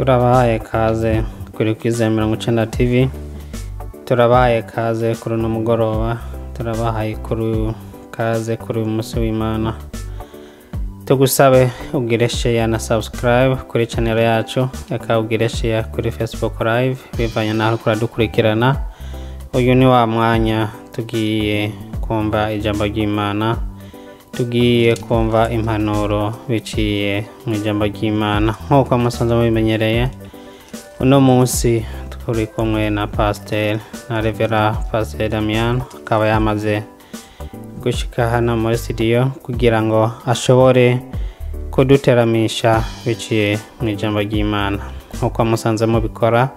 Turabahaye kaze kuri Kwizera 90 TV, turabahaye kaze kuri uno mugoroba, turabahaye kuri kaze kuri uyu munsi w'Imana. Tugusabe ugire share na subscribe kuri channel yacu, eka ugire share kuri Facebook Live bivanye naho kuradukurikirana. Uyu ni wa mwanya tugiye kumva ijambo ry'Imana, tugiye kumva impanuro biciye mu ijambo ry'Imana. Nk'uko musanzwe mubimenyereye, uno munsi turi kumwe na Pasteur na Reverend Pasteur Damian, akaba yamaze gushika hano muri studio kugira ngo ashobore kuduteramisha biciye mu ijambo ry'Imana. Nk'uko musanzwe mubikora,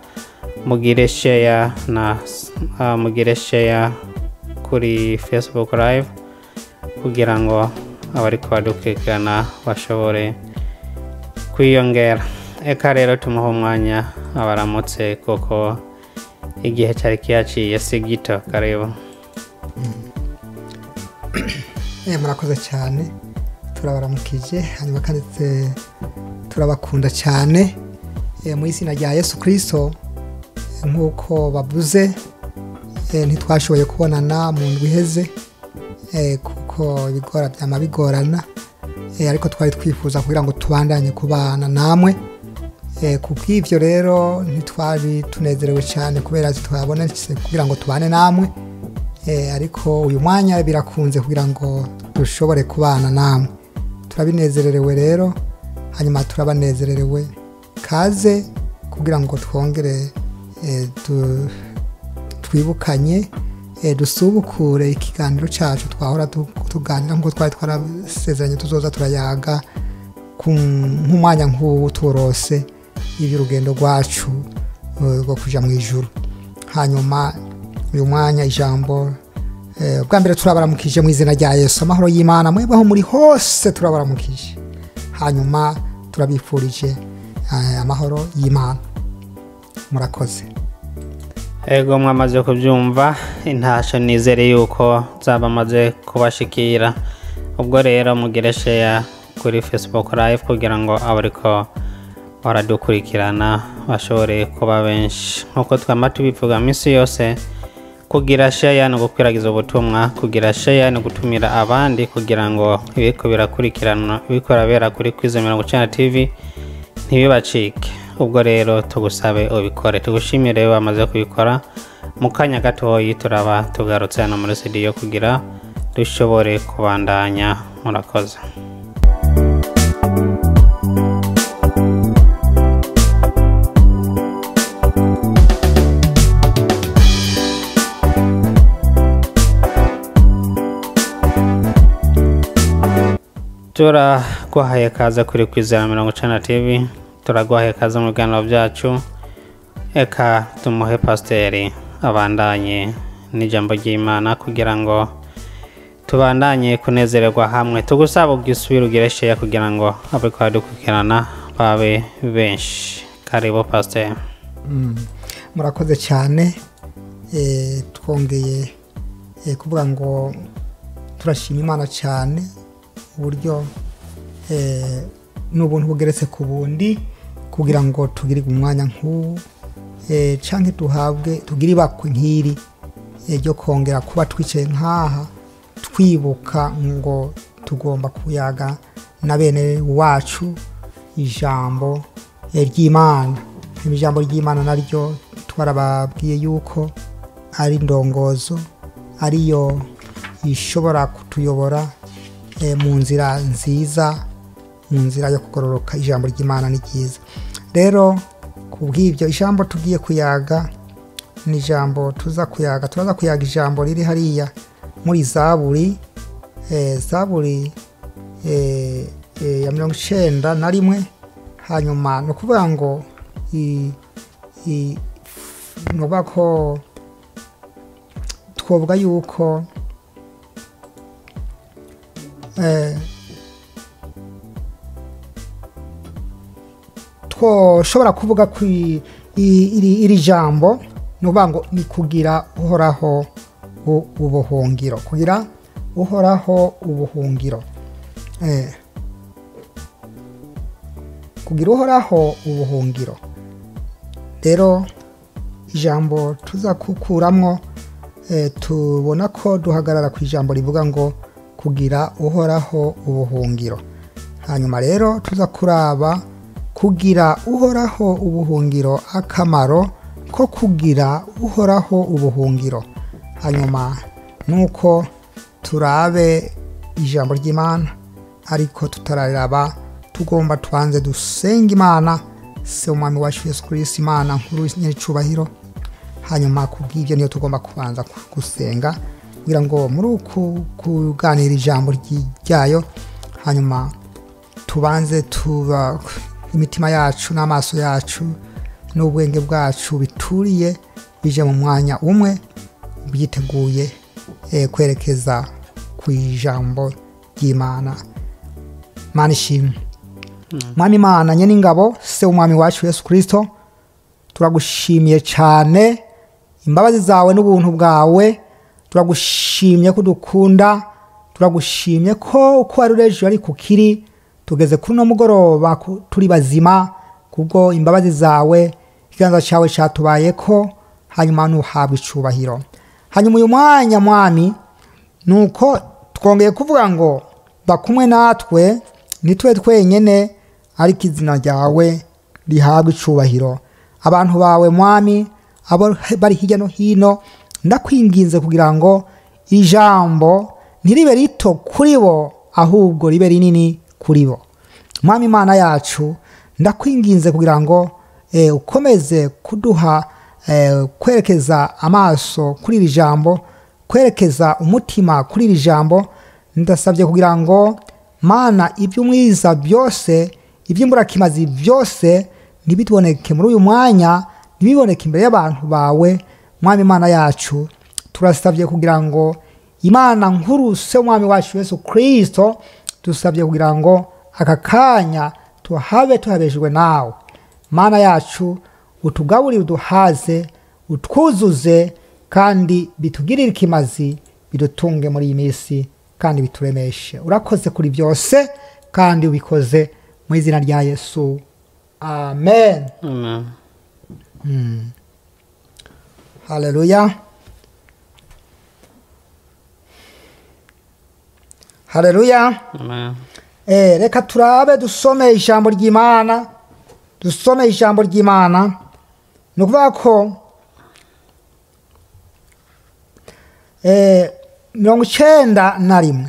mugire share na mugire share kuri Facebook Live kugira ngo abariko badukurikirana bashobore kwiyongera. Eka rero tumuhe umwanya abaramutse kuko igihe cyari kiyaciye si gito. Karibu. Murakoze cyane, turabaramukije hanyuma kandi turabakunda cyane mu izina rya Yesu Kristo. Nk'uko bavuze, ntitwashoboye kubonana mu ndwi iheze kuko ibigora byama bigorana, ariko twari twifuza kugira ngo tubandanye kubana namwe. Kubw'ivyo rero ntitwari tunezerewe cyane kubera twabonetse kugira ngo tubane namwe, ariko uyu mwanya birakunze kugira ngo dushobore kubana namwe. Turabinezererewe rero, hanyuma turabanezererewe. Kaze kugira ngo twongere twibukanye, dusubukure ikiganiro cyacu twahora tuganira nk'uko twari twarasezeranye tuzoza turayaga nk'umwanya nk'ubu turose iby'urugendo rwacu rwo kuja mu ijuru. Hanyuma uyu mwanya ijambo bwa mbere turabaramukije mu izina rya Yesu. Amahoro y'Imana mwebwe aho muri hose turabaramukije, hanyuma turabifurije amahoro y'Imana. Murakoze. Ego, mwamaze kubyumva intasho, nizere yuko zabamaze kubashikira. Ubwo rero mugire share kuri Facebook Live kugira ngo abariko baradukurikirana bashobore kuba benshi. Nkuko twama tubivuga minsi yose, kugira share ni gukwiragiza ubutumwa, kugira share ni gutumira abandi kugira ngo ibiko birakurikiranwa, ibiko birabera kuri Kwizera 90 TV ntibibacike. Ubwo rero tugusabe ubikore, tugushimire bamaze kubikora. Mu kanya gatoyi turaba tugarutse hano muri studio kugira dushobore kubandanya. Murakoze. Turaguhaye kaze kuri Kwizera 90 TV, turaguhaye kaze mu biganiro byacu. Eka tumuhe pasiteri abandanye n'ijambo ry'Imana kugira ngo tubandanye kunezererwa hamwe. Tugusaba ugisubire ugire share kugira ngo abariko baradukurikirana babe benshi. Karibu pasiteri. Murakoze cyane. Twongeye kuvuga ngo turashima Imana cyane uburyo n'ubuntu bugeretse ku bundi kugira ngo tugire umwanya nk'ubu, canke duhabwe tugire ibakwe nk'iri ryo kongera kuba twicaye nkaha twibuka ngo tugomba kuyaga na bene wacu ijambo ry'Imana. Ijambo ry'Imana naryo twarababwiye yuko ari indongozo, ariyo ishobora kutuyobora mu nzira nziza, mu nzira yo kugororoka. Ijambo ry'Imana ni ryiza. Rero kubw'ibyo ijambo tugiye kuyaga ni ijambo tuza kuyaga, turaza kuyaga ijambo riri hariya muri Zaburi, Zaburi ya 91. Hanyuma no kuvuga ngo no ko twovuga yuko twoshobora kuvuga ku iri jambo, nuvuga ngo ni kugira Uhoraho ubuhungiro, kugira Uhoraho ubuhungiro. Kugira Uhoraho ubuhungiro. Rero ijambo tuza kukuramwo, tubona ko duhagarara ku ijambo rivuga ngo kugira Uhoraho ubuhungiro. Hanyuma rero tuza kuraba kugira Uhoraho ubuhungiro, akamaro ko kugira Uhoraho ubuhungiro. Hanyuma nuko turabe ijambo ry'Imana, ariko tutararaba tugomba tubanze dusenga Imana se umwami wacu Yesu Kristo, Imana nkuru nyir'icubahiro. Hanyuma kubw'ibyo niyo tugomba kubanza gusenga kugira ngo muri uku kuganira ijambo ryayo, hanyuma tubanze tuba imitima yacu n'amaso yacu n'ubwenge bwacu bituriye bije mu mwanya umwe, byiteguye kwerekeza ku ijambo ry'Imana. Mana ishimwe. Mwami Imana nyene ingabo, se umwami wacu Yesu Kristo, turagushimiye cyane imbabazi zawe n'ubuntu bwawe. Turagushimye ko dukunda, turagushimye ko uko wari ejo ariko kiri tugeze kuri no mugoroba turi bazima kubwo imbabazi zawe, ikiganza cyawe cyatubayeko. Hanyuma nuhabwa icubahiro. Hanyuma uyu mwanya mwami, nuko twongeye kuvuga ngo bakumwe natwe, nitwe twenyene, ariko izina ryawe rihabwa icubahiro. Abantu bawe mwami abo bari hirya no hino, ndakwinginze kugira ngo ijambo ntiribe rito kuri bo, ahubwo ribe rinini kuri bo. Mwami Imana yacu, ndakwinginze kugira ngo ukomeze kuduha kwerekeza amaso kuri iri jambo, kwerekeza umutima kuri iri jambo. Ndasabye kugira ngo Mana iby'umwiza byose, iby'imburakimazi byose ntibiboneke muri uyu mwanya, ntibiboneke imbere y'abantu bawe. Mwami Imana yacu, turasabye kugira ngo Imana nkuru se umwami wacu Yesu Kristo, dusabye kugira ngo aka kanya tuhabe tuhabejwe nawe. Mana yacu, utugaburire, uduhaze, utwuzuze, kandi bitugirire ikimazi, bidutunge muri iyi minsi, kandi bituremeshe. Urakoze kuri byose, kandi ubikoze mu izina rya Yesu, amen. Amen. Haleluya, haleluya. Amen. Reka turabe dusome ijambo ry'Imana, dusome ijambo ry'Imana. Ni ukuvuga ko 91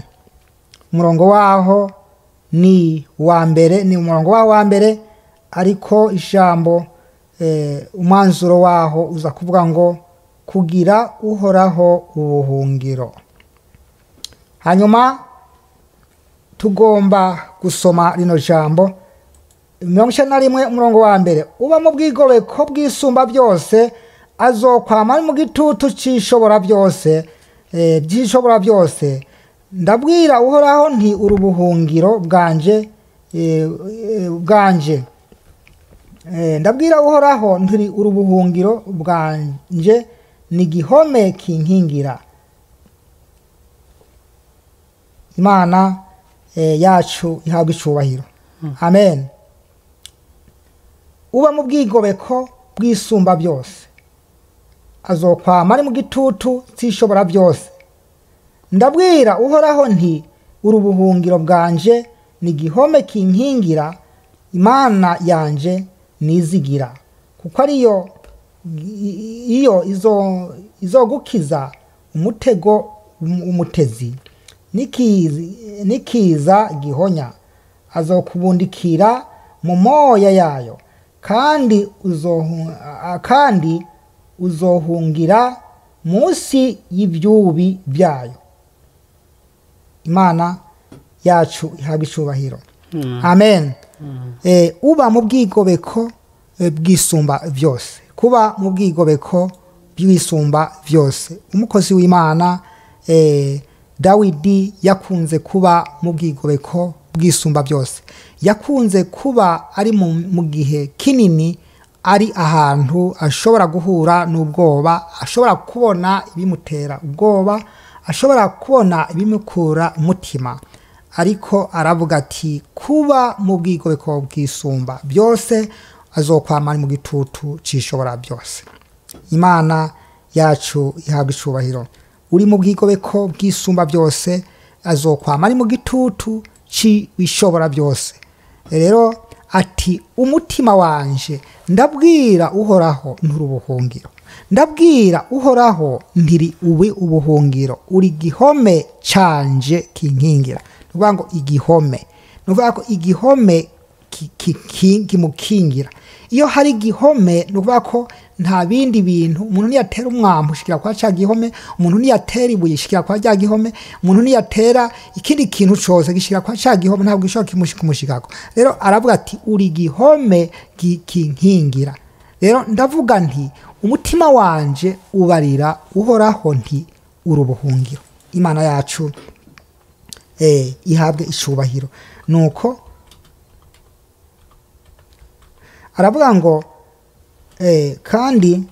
umurongo waho ni wa mbere, ni umurongo waho wa mbere, ariko ijambo umwanzuro waho uza kuvuga ngo kugira Uhoraho ubuhungiro. Hanyuma tugomba gusoma rino jambo 91 umurongo wa mbere: uba mu bwigobeko bw'isumba byose azokwama ari mu gitutu c'ishobora byose, by'ishobora byose. Ndabwira Uhoraho nti uri ubuhungiro bwanje, bwanje. Ndabwira Uhoraho nti uri ubuhungiro bwanje, ni igihome kinkingira. Imana yacu ihabwa icubahiro. Amen. Uba mu bwigobeko bw'isumba byose azokwama ari mu gitutu c'ishobora byose. Ndabwira Uhoraho nti uri ubuhungiro bwanje, ni igihome kinkingira, Imana yanje nizigira, kuko ariyo iyo izogukiza umutego umutezi nikiza gihonya, azokubundikira mu moya yayo, kandi uzohungira munsi y'ibyubi byayo. Imana yacu ihabwa icubahiro. Amen. Uba mu bwigobeko bwisumba byose, kuba mu bwigobeko bwisumba byose. Umukozi w'Imana Dawidi yakunze kuba mu bwigobeko bwisumba byose, yakunze kuba ari mu gihe kinini ari ahantu ashobora guhura n'ubwoba, ashobora kubona ibimutera ubwoba, ashobora kubona ibimukura umutima, ariko aravuga ati kuba mu bwigobeko bwisumba byose azokwama ari mu gitutu cishobora byose. Imana yacu ihabwa icubahiro. Uri mu bwigobeko bw'isumba byose azokwama ari mu gitutu c'ishobora byose. Rero ati umutima wanje ndabwira Uhoraho nturi ubuhungiro, ndabwira Uhoraho ntiri ubi ubuhungiro, uri gihome canje kinkingira. Nuvuga ngo igihome, nuvuga ko igihome kimukingira. Iyo hari igihome nuvuga ko nta bindi bintu, umuntu niyatera umwambi ushikira kwa ca gihome, umuntu niyatera ibuye ishikira kwa rya gihome, umuntu niyatera ikindi kintu cose gishikira kwa ca gihome, ntabwo gishobora kumushikako. Rero aravuga ati uri gihome kinkingira. Rero ndavuga nti umutima wanje ubarira Uhoraho nti uri ubuhungiro. Imana yacu ihabwe icubahiro. Nuko aravuga ngo kandi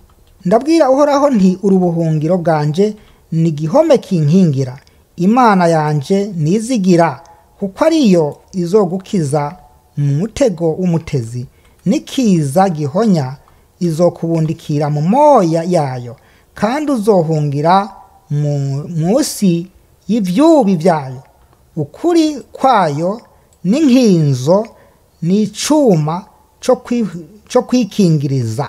ndabwira Uhoraho nti uri ubuhungiro bwanje, ni gihome kinkingira, Imana yanje nizigira, kuko ariyo izogukiza mu mutego w'umutezi, nikiza gihonya izokubundikira mu moya yayo, kandi uzohungira munsi y'ivyubi byayo. Ukuri kwayo n'inkinzo n'icuma cyo kwikingiriza.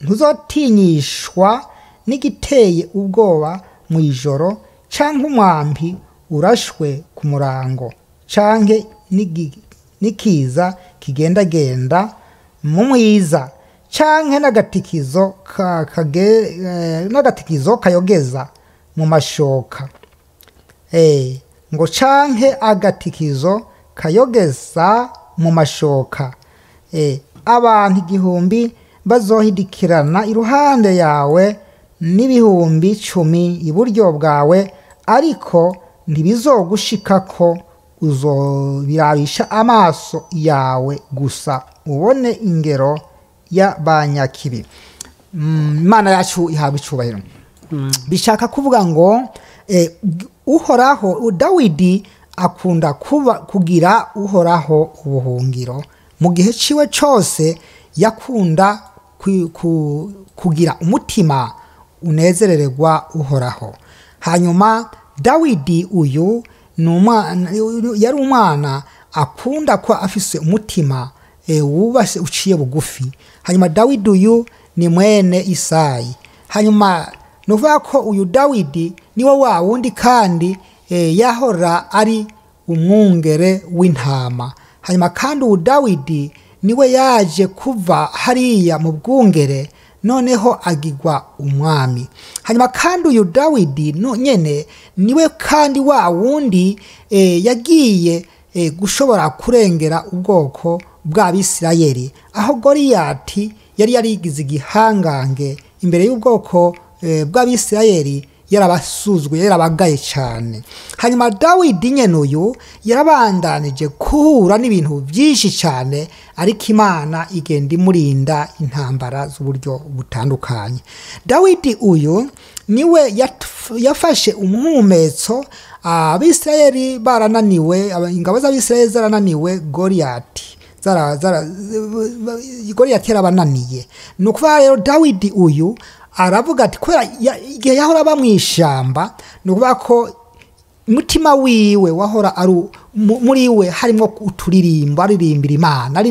Ntuzotinyishwa n'igiteye ubwoba mu ijoro, canke umwambi urashwe ku murango, canke n'ikiza kigendagenda mu mwiza, canke n'agatikizo n'agatikizo kayogeza mu mashoka. Ngo canke agatikizo kayogeza mu mashoka. Abantu 1000 bazohidikirana iruhande yawe, n'ibihumbi 10 iburyo bwawe, ariko ntibizogushikako, uzobirabisha amaso yawe gusa ubone ingero y'abanyakibi. Imana yacu ihabwa icubahiro. Bishaka kuvuga ngo Uhoraho, Dawidi akunda kugira Uhoraho ubuhungiro. Mu gihe ciwe cose yakunda kugira umutima unezerererwa Uhoraho. Hanyuma Dawidi uyu yari umwana akunda ko afise umutima wubashe uciye bugufi. Hanyuma Dawidi uyu ni mwene Isayi. Hanyuma nuvuga ko uyu Dawidi niwe wa wundi kandi yahora ari umwungere w'intama. Hanyuma kandi uyu Dawidi niwe yaje kuva hariya mu bwungere, noneho agigwa umwami. Hanyuma kandi uyu Dawidi nyene niwe kandi wa wundi yagiye gushobora kurengera ubwoko bw'Abisirayeli, aho Goliyati yari yarigize igihangange imbere y'ubwoko bw'Abisirayeli, yarabasuzguye, yarabagaye cyane. Hanyuma Dawidi nyene uyu yarabandanije kuhura n'ibintu byinshi cyane, ariko Imana igenda imurinda intambara z'uburyo butandukanye. Dawidi uyu niwe yafashe umuhumetso, Abisirayeli barananiwe, ingabo z'Abisirayeli zarananiwe Goliyati. Goliyati yarabananiye. Nukuvuga rero Dawidi uyu aravuga ati kubera igihe yahora aba mw'ishamba, nukuvuga ko umutima wiwe wahora ari muri we harimo uturirimbo, aririmbira Imana,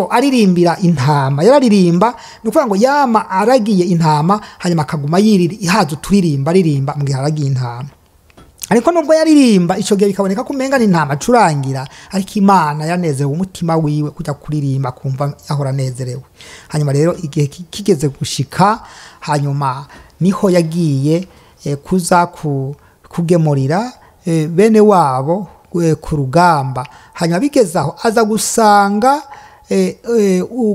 aririmbira intama, yararirimba. Nukuvuga ngo yama aragiye intama, hanyuma akaguma ihaza uturirimba aririmba mu gihe aragiye intama. Ariko nubwo yaririmba ico gihe bikaboneka ko umenga ni intama acurangira, ariko Imana yanezerewe umutima wiwe kujya kuririmba, kumva ahora anezerewe. Hanyuma rero igihe kigeze gushika, hanyuma niho yagiye kuza kugemurira bene wabo ku rugamba. Hanyuma bigeze aho aza gusanga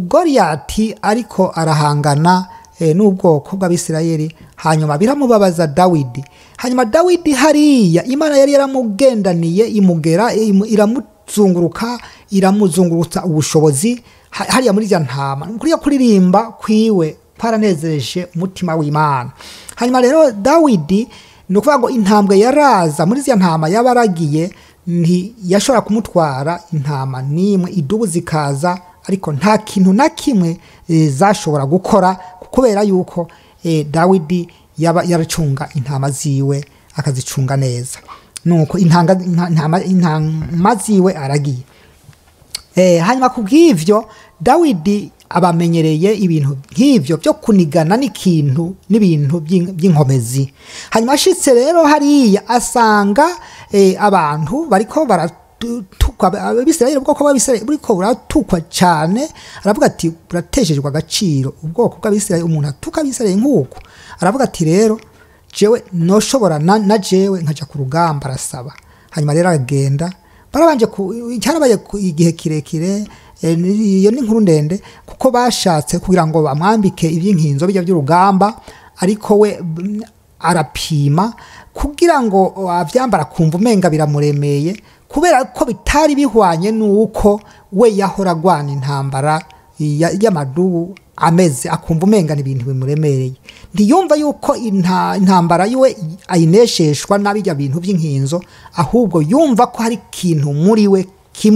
Goliyati ariko arahangana n'ubwoko bw'Abisirayeli. Hanyuma biramubabaza Dawidi. Hanyuma Dawidi hariya Imana yari yaramugendaniye, imugera, iramuzunguruka, iramuzungurutsa ubushobozi hariya muri rya ntama. Kuriya kuririmba kwiwe kwaranezereje umutima w'Imana. Hanyuma rero Dawidi nukuvuga ngo intambwe yaraza muri zya ntama yabaragiye, ntiyashobora kumutwara intama nimwe, idubu zikaza ariko nta kintu na kimwe zashobora gukora, kubera yuko Dawidi yaba yaracunga intama ziwe akazicunga neza. Nuko intama ziwe aragiye. Hanyuma kubw'ivyo Dawidi abamenyereye ibintu nk'ivyo byo kunigana n'ikintu n'ibintu by'inkomezi. Hanyuma ashitse rero hariya asanga abantu bariko baratukwa, Abisirayeli, ubwoko bw'Abisirayeli buriko buratukwa cyane. Aravuga ati burateshejwe agaciro ubwoko bw'Abisirayeli, umuntu atuka Abisirayeli nk'uko. Aravuga ati rero jewe noshobora na jewe nkaja ku rugamba, arasaba. Hanyuma rero aragenda, barabanje cyarabaye igihe kirekire, iyo ni inkuru ndende, kuko bashatse kugira ngo bamwambike iby'inkinzo bijya by'urugamba, ariko we arapima kugira ngo avyambara kumva umenga biramuremeye, kubera ko bitari bihwanye nuko we yahora agwana intambara y'amadubu ameze, akumva umenga ni ibintu bimuremereye. Ntiyumva yuko intambara yiwe ayinesheshwa n'abijya bintu by'inkinzo, ahubwo yumva ko hari ikintu muri we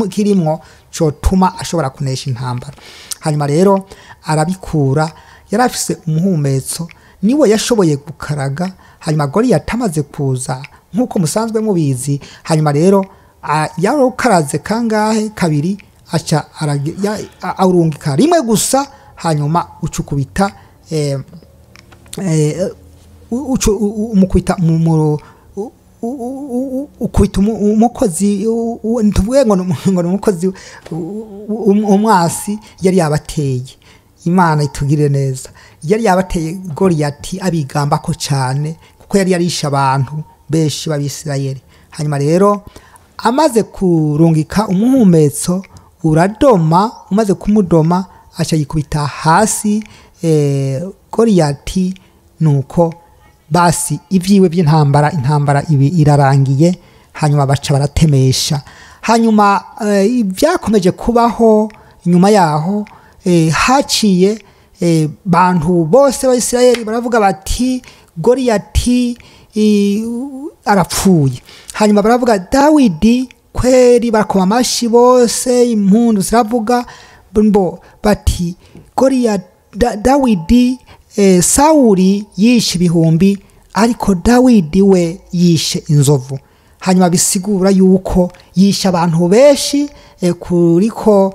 kirimwo cotuma ashobora kunesha intambara. Hanyuma rero arabikura, yarafise umuhumetso, niwe yashoboye gukaraga. Hanyuma Goliyati amaze kuza nk'uko musanzwe mubizi, hanyuma rero yarukaraze kangahe? Kabiri, aca arungika rimwe gusa, hanyuma ucukubita umukubita ukubita umukozi, tuvuge ngo ni umukozi umwasi yari yabateye. Imana itugire neza, yari yabateye Goliyati abigamba ko cyane, kuko yari yarishe abantu benshi b'Abisirayeli. Hanyuma rero amaze kurungika umuhumetso uradoma, umaze kumudoma aca yikubita hasi Goliyati. Nuko basi ibyiwe by'intambara, intambara ibi irarangiye, hanyuma baca baratemesha. Hanyuma ibyakomeje kubaho nyuma yaho, haciye bantu bose b'Abisirayeli baravuga bati Goliyati arapfuye. Hanyuma baravuga Dawidi kweri, barakoma amashi bose, impundu ziravuga mbo bati Goliyati Dawidi, Sawuli yishe ibihumbi, ariko Dawidi we yishe inzovu. Hanyuma bisigura yuko yishe abantu benshi kuriko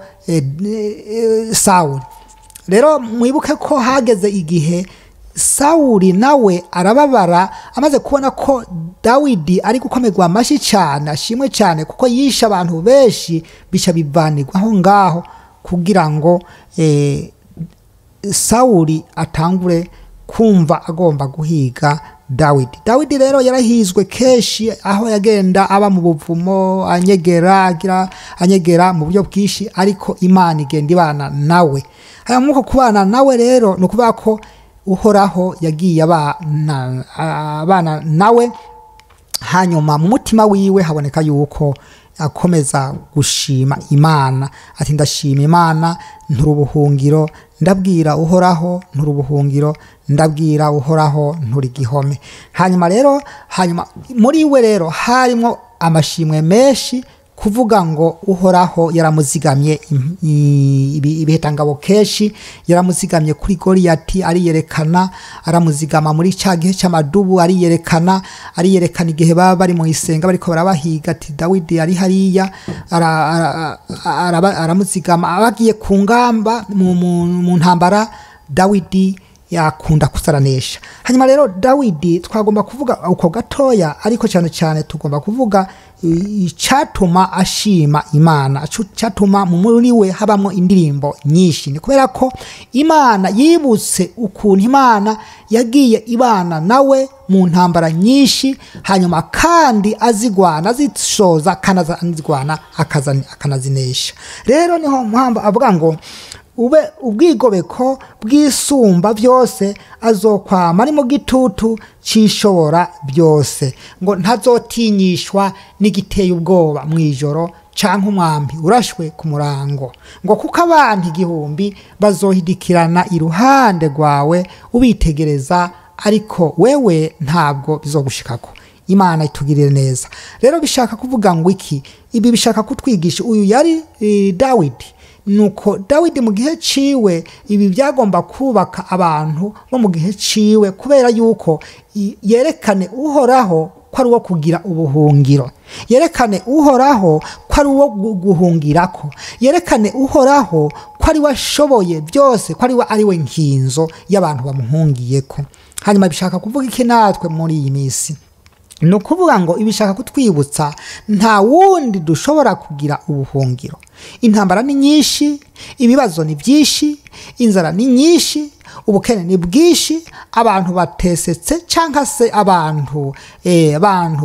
Sawuli. Rero mwibuke ko hageze igihe Sawuli nawe arababara, amaze kubona ko Dawidi ari gukomerwa amashi cyane, ashimwe cyane kuko yishe abantu benshi, bica bivanirwa aho ngaho kugira ngo Sawuli atangure kumva agomba guhiga Dawidi. Dawidi rero yarahizwe kenshi, aho yagenda aba mu buvumo, anyegera mu buryo bwinshi, ariko Imana igenda ibana nawe. Hanyuma mwuko kubana nawe rero ni ukuvuga ko Uhoraho yagiye abana nawe. Hanyuma mu mutima wiwe haboneka yuko akomeza gushima Imana, ati ndashima Imana nturubuhungiro, ndabwira Uhoraho nturubuhungiro, ndabwira Uhoraho nturi gihome. Hanyuma rero, hanyuma muri we rero harimo amashimwe menshi, kuvuga ngo Uhoraho yaramuzigamye ibihetangabo kenshi, yaramuzigamye kuri Goliyati ariyerekana, aramuzigama muri ca gihe c'amadubu ariyerekana, ariyerekana igihe baba bari mu isenga bariko barabahiga ati Dawidi ari hariya, aramuzigama. Abagiye ku ngamba mu ntambara, Dawidi yakunda kusaranesha. Hanyuma rero Dawidi twagomba kuvuga uko gatoya, ariko cyane cyane tugomba kuvuga icatuma ashima Imana, icatuma muri we habamo indirimbo nyinshi, ni kubera ko Imana yibutse ukuntu Imana yagiye ibana nawe mu ntambara nyinshi, hanyuma kandi azigwana, azishoza, akanazigwana, akanazinesha. Rero niho mpamvu avuga ngo ube ubwigobeko bw'isumba byose, azokwama ari mu gitutu cishobora byose, ngo ntazotinyishwa n'igiteye ubwoba mu ijoro, canke umwambi urashwe ku murango, ngo kuko abantu igihumbi bazohidikirana iruhande rwawe ubitegereza, ariko wewe ntabwo bizogushikako. Imana itugirire neza. Rero bishaka kuvuga ngo iki? Ibi bishaka kutwigisha uyu yari Dawidi. Nuko Dawidi mu gihe ciwe ibi byagomba kubaka abantu bo mu gihe ciwe, kubera yuko yerekane Uhoraho ko ari uwo kugira ubuhungiro, yerekane Uhoraho ko ari uwo guhungirako, yerekane Uhoraho ko ari we ashoboye byose, ko ari we nkinzo y'abantu bamuhungiyeko. Hanyuma bishaka kuvuga iki natwe muri iyi minsi? Ni ukuvuga ngo ibishaka kutwibutsa nta wundi dushobora kugira ubuhungiro. Intambara ni nyinshi, ibibazo ni byinshi, inzara ni nyinshi, ubukene ni bwinshi, abantu batesetse cyangwa se abantu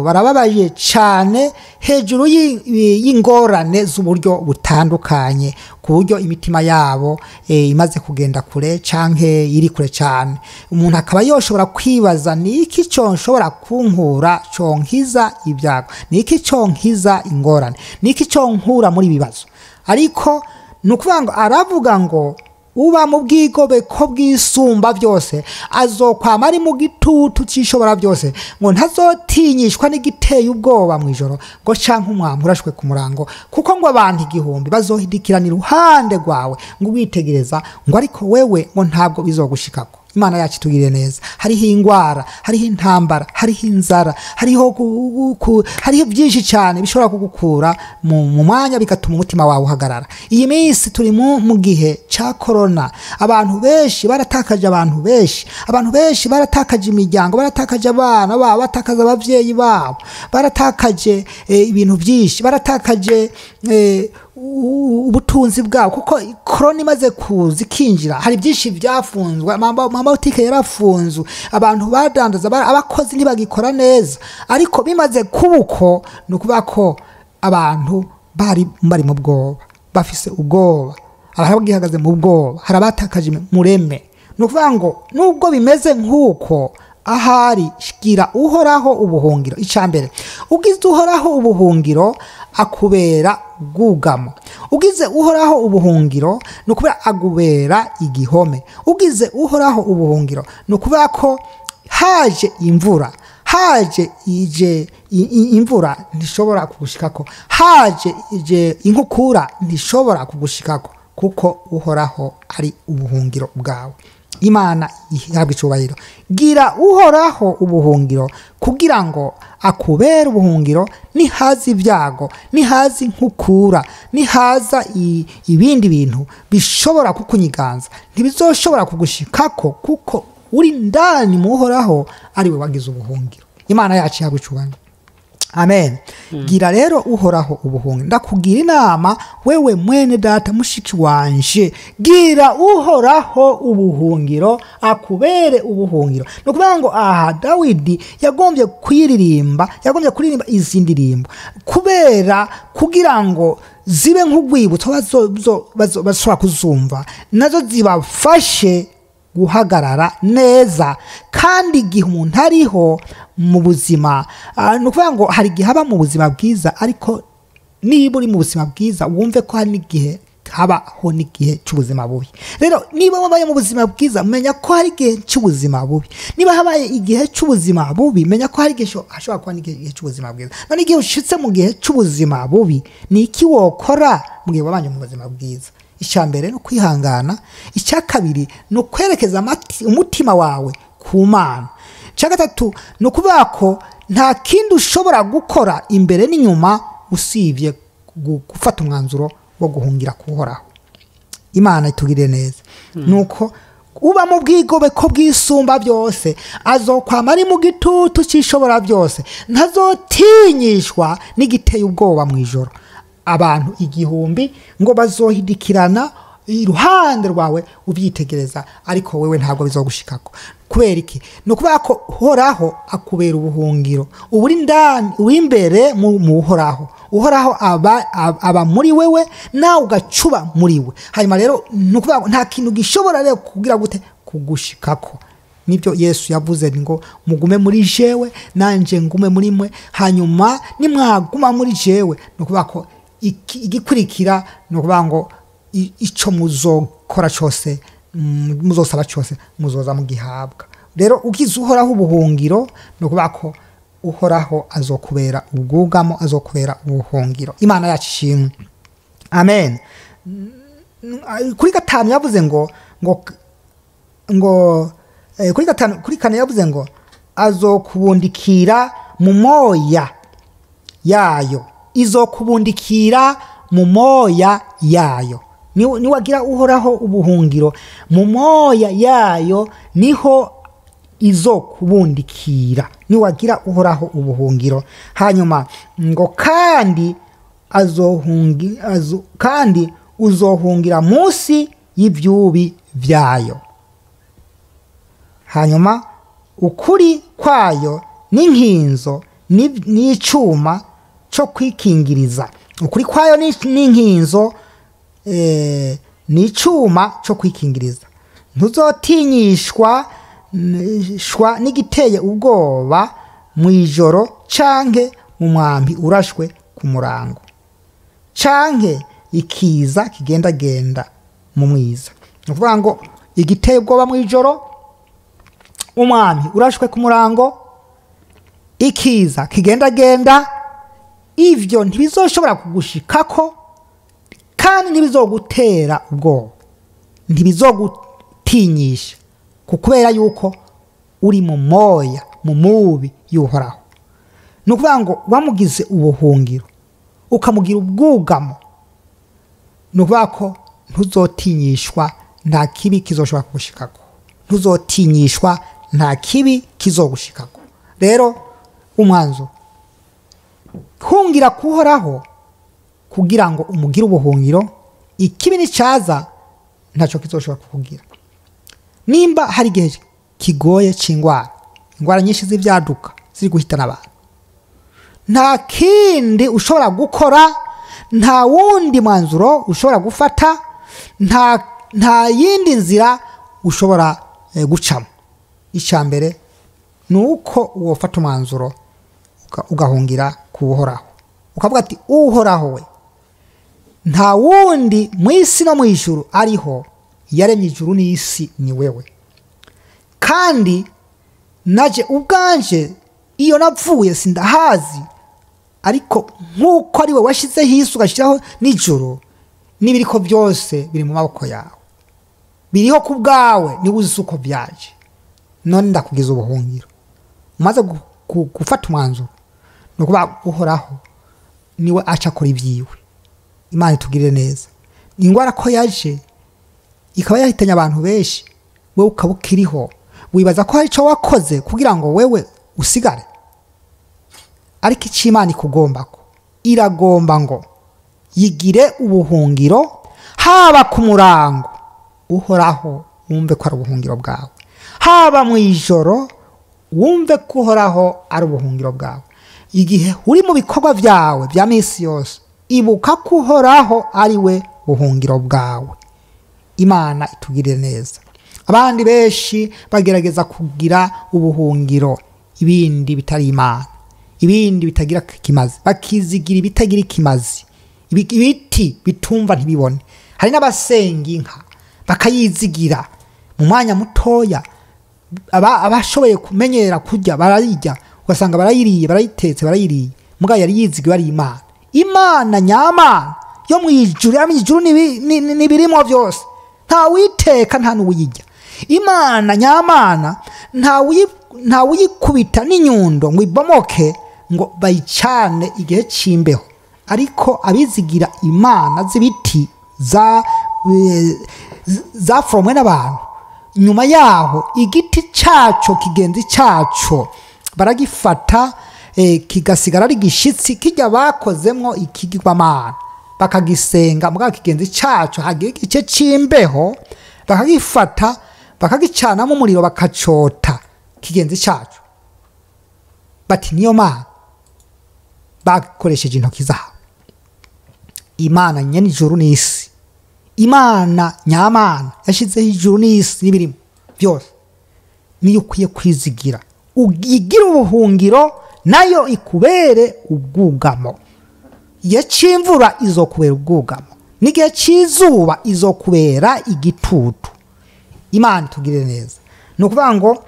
barababaye cyane hejuru y'ingorane z'uburyo butandukanye, ku buryo imitima yabo imaze kugenda kure canke iri kure cyane. Umuntu akaba yoshobora kwibaza, ni iki conshobora kunkura conkiza ibyago, ni iki conkiza ingorane, ni iki conkura muri ibibazo? Ariko ni ukuvuga ngo aravuga ngo uba mu bwigobeko bw'isumba byose azokwama ari mu gitutu cy'ishobora byose, ngo ntazotinyishwa n'igiteye ubwoba mu ijoro, ngo canke umwampi urashwe ku murango, kuko ngo abantu 1000 bazohidikirana iruhande rwawe ngo witegereza, ngo ariko wewe ngo ntabwo bizogushikako. Imana yacu itugirire neza. Hariho ingwara, hariho intambara, hariho inzara, hariho byinshi cyane bishobora kugukura mu mwanya bigatuma umutima wawe uhagarara. Iyi minsi turi mu gihe ca corona, abantu benshi baratakaje, abantu benshi, abantu benshi baratakaje imiryango, baratakaje abana babo, batakaza abavyeyi babo, baratakaje ibintu byinshi, baratakaje ubutunzi bwabo, kuko corona imaze kuza ikinjira hari byinshi byafunzwe, amabutike yarafunzwe, abantu badandaza, abakozi ntibagikora neza. Ariko bimaze kubuko ni ukuvuga ko abantu bari mu bwoba, bafise ubwoba, abagihagaze mu bwoba, hari abatakaje mureme. Ni ukuvuga ngo nubwo bimeze nk'uko, ahari shikira Uhoraho ubuhungiro. Icambere, ugize Uhoraho ubuhungiro akubera bwugamo, ugize Uhoraho ubuhungiro ni ukubera agubera igihome, ugize Uhoraho ubuhungiro ni ukubera ko haje imvura, haje ije imvura ntishobora kugushikako, haje ije inkukura ntishobora kugushikako, kuko Uhoraho ari ubuhungiro bwawe. Imana ihabwa icubahiro. Gira Uhoraho ubuhungiro kugira ngo akubere ubuhungiro, nihaza ibyago, nihaza inkukura, nihaza ibindi bintu bishobora kukunyiganza, ntibizoshobora kugushikako, kuko uri ndani mu Uhoraho ari we wagize ubuhungiro. Imana yacu ihabwa icubahiro. Amen. Gira rero Uhoraho ubuhungiro. Ndakugira inama wewe mwene data mushiki wanje, gira Uhoraho ubuhungiro akubere ubuhungiro. Ni ukuvuga ngo aha Dawidi yagombye kuyiririmba, yagombye kuririmba izi ndirimbo kubera kugira ngo zibe nk'urwibutso bashobora kuzumva, nazo zibafashe guhagarara neza. Kandi igihe umuntu ariho mu buzima, ni ukuvuga ngo hari igihe aba mu buzima bwiza, ariko niba uri mu buzima bwiza wumve ko hari n'igihe habaho n'igihe cy'ubuzima bubi. Rero niba wabaye mu buzima bwiza menya ko hari igihe cy'ubuzima bubi, niba habaye igihe cy'ubuzima bubi menya ko hari igihe hashobora kuba n'igihe cy'ubuzima bwiza. None igihe ushitse mu gihe cy'ubuzima bubi ni iki wokora mu gihe wabanje mu buzima bwiza? Icya mbere ni ukwihangana, icya kabiri ni ukwerekeza umutima wawe ku Mana, icya gatatu ni ukuvuga ko nta kindi ushobora gukora imbere n'inyuma usibye gufata umwanzuro wo guhungira kuhoraho. Imana itugirire neza. Nuko uba mu bwigobeko bw'isumba byose azokwama ari mu gitutu cy'ishobora byose, ntazotinyishwa n'igiteye ubwoba mu ijoro. Abantu 1000 ngo bazohidikirana iruhande rwawe ubyitegereza, ariko wewe ntabwo bizogushikako. Kubera iki? Ni ukuvuga ko Uhoraho akubera ubuhungiro, uri ndani, uri imbere mu Uhoraho, Uhoraho aba muri wewe nawe ugacuba muri we. Hanyuma rero ni ukuvuga ngo nta kintu gishobora rero kugira gute kugushikako. Nibyo Yesu yavuze ngo mugume muri jewe nanje ngume muri mwe, hanyuma nimwaguma muri jewe, ni ukuvuga ko igikurikira ni ukuvuga ngo ico muzokora cyose, muzosaba cyose, muzoza mugihabwa. Rero ugize Uhoraho ubuhungiro ni ukuvuga ko Uhoraho azokubera ubwugamo, azokubera ubuhungiro. Imana yacu ishimwe. Amen. Kuri 5 yavuze ngo ngo ngo kuri 5, kuri 4 yavuze ngo azokubundikira mu moya yayo, izokubundikira mu moya yayo. Niwagira Uhoraho ubuhungiro mu moya yayo, niho izokubundikira. Niwagira Uhoraho ubuhungiro. Hanyuma ngo kandi kandi uzohungira munsi y'ivyubi vyayo. Hanyuma ukuri kwayo n'inkinzo n'icuma cyo kwikingiriza. Ukuri kwayo n'inkinzo n'icuma cyo kwikingiriza. Ntuzotinyishwa n'igiteye ubwoba mu ijoro, canke umwambi urashwe ku murango, canke ikiza kigendagenda mu mwiza. Ni ukuvuga ngo igiteye ubwoba mu ijoro, umwambi urashwe ku murango, ikiza kigendagenda, ivyo ntibizoshobora kugushikako, kandi ntibizogutera ubwoba, ntibizogutinyisha, kubera yuko uri mu moya, mu mubi y'Uhoraho. Ni ukuvuga ngo wamugize ubuhungiro, ukamugira ubwugamo, ni ukuvuga ko ntuzotinyishwa, nta kibi kizoshobora kugushikako. Ntuzotinyishwa, nta kibi kizogushikako. Rero umwanzo, hungira kuhoraho kugira ngo umugire ubuhungiro, ikibi nicaza ntacyo kizoshobora kukugira. Nimba hari igihe kigoye c'ingwara, ingwara nyinshi z'ivyaduka ziri guhitana abantu, nta kindi ushobora gukora, nta wundi mwanzuro ushobora gufata, nta yindi nzira ushobora gucamo. Icya mbere ni uko wofata umwanzuro ugahungira ku Uhoraho, ukavuga ati Uhoraho we, nta wundi mu isi no mu ijuru ariho, yaremye ijuru n'isi ni wewe, kandi naje ubwanje iyo napfuye sindahazi, ariko nk'uko ari we washizeho isi ugashyiraho n'ijuru, n'ibiriko byose biri mu maboko yawe, biriho ku bwawe, niwe uzi uko byaje, none ndakugiza ubuhungiro. Umaze gufata umwanzuro, ni ukuvuga Uhoraho niwe aca akora ibyiwe. Imana itugirire neza. Ingwara ko yaje ikaba yahitanye abantu benshi, wewe ukaba ukiriho, wibaza ko hari ico wakoze kugira ngo wewe usigare. Ariko icyo Imana ikugombako, iragomba ngo yigire ubuhungiro haba ku murango, Uhoraho wumve ko ari ubuhungiro bwawe, haba mu ijoro wumve ko Uhoraho ari ubuhungiro bwawe. Igihe uri mu bikorwa byawe bya misi yose, ibuka ko Uhoraho ari we buhungiro bwawe. Imana itugirire neza. Abandi benshi bagerageza kugira ubuhungiro ibindi bitari Imana, ibindi bitagira ikimazi, bakizigira ibitagira ikimazi, ibiti bitumva ntibibone. Hari n'abasenga inka bakayizigira mu mwanya mutoya, abashoboye kumenyera kurya barayirya, ugasanga barayiriye, barayitetse, barayiriye, mugabo yari yizigiwe ari Imana. Imana nyamana yo mu ijuru, ya mu ijuru n'ibirimo byose, nta witeka nta n'uwuyirya. Imana nyamana nta wuyikubita n'inyundo ngo ibomoke ngo bayicane igihe c'imbeho. Ariko abizigira imana z'ibiti zaforomwe n'abantu, nyuma yaho igiti caco kigenzi caco baragifata, kigasigara ari gishitsi kijya bakozemwo ikigirwamana, bakagisenga mugabo kigenzi caco hagira igice c'imbeho bakagifata bakagicanamo umuriro bakacota kigenzi caco, bati niyo mana bakoresheje intoki zabo. Imana nyene ijuru n'isi, Imana nyamana yashizeho ijuru n'isi n'ibirimo byose, niyo ukwiye kwizigira, uyigira ubuhungiro, nayo ikubere ubwugamo. Igihe c'imvura izokubera ubwugamo, n'igihe c'izuba izokubera igitutu. Imana itugirire neza. Ni ukuvuga ngo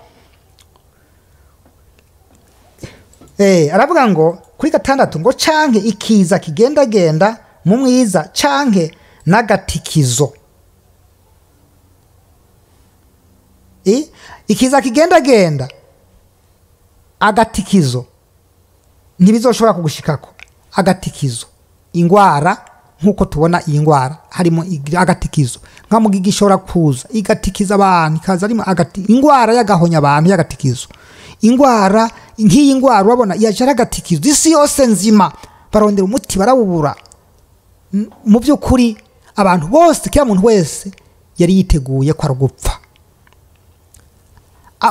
aravuga ngo kuri 6 ngo canke ikiza kigendagenda mu mwiza, canke n'agatikizo Ikiza kigendagenda, agatikizo, ntibizoshobora kugushikako. Agatikizo, ingwara, nkuko tubona iyi ngwara harimo agatikizo, nka mugigi ishobora kuza igatikiza abantu, ikaza arimo ingwara y'agahonya abantu y'agatikizo. Ingwara nk'iyi ngwara urabona yaje agatikizo, isi yose nzima barondera umuti barawubura. Mu by'ukuri abantu bose, kila muntu wese yari yiteguye ko arugupfa.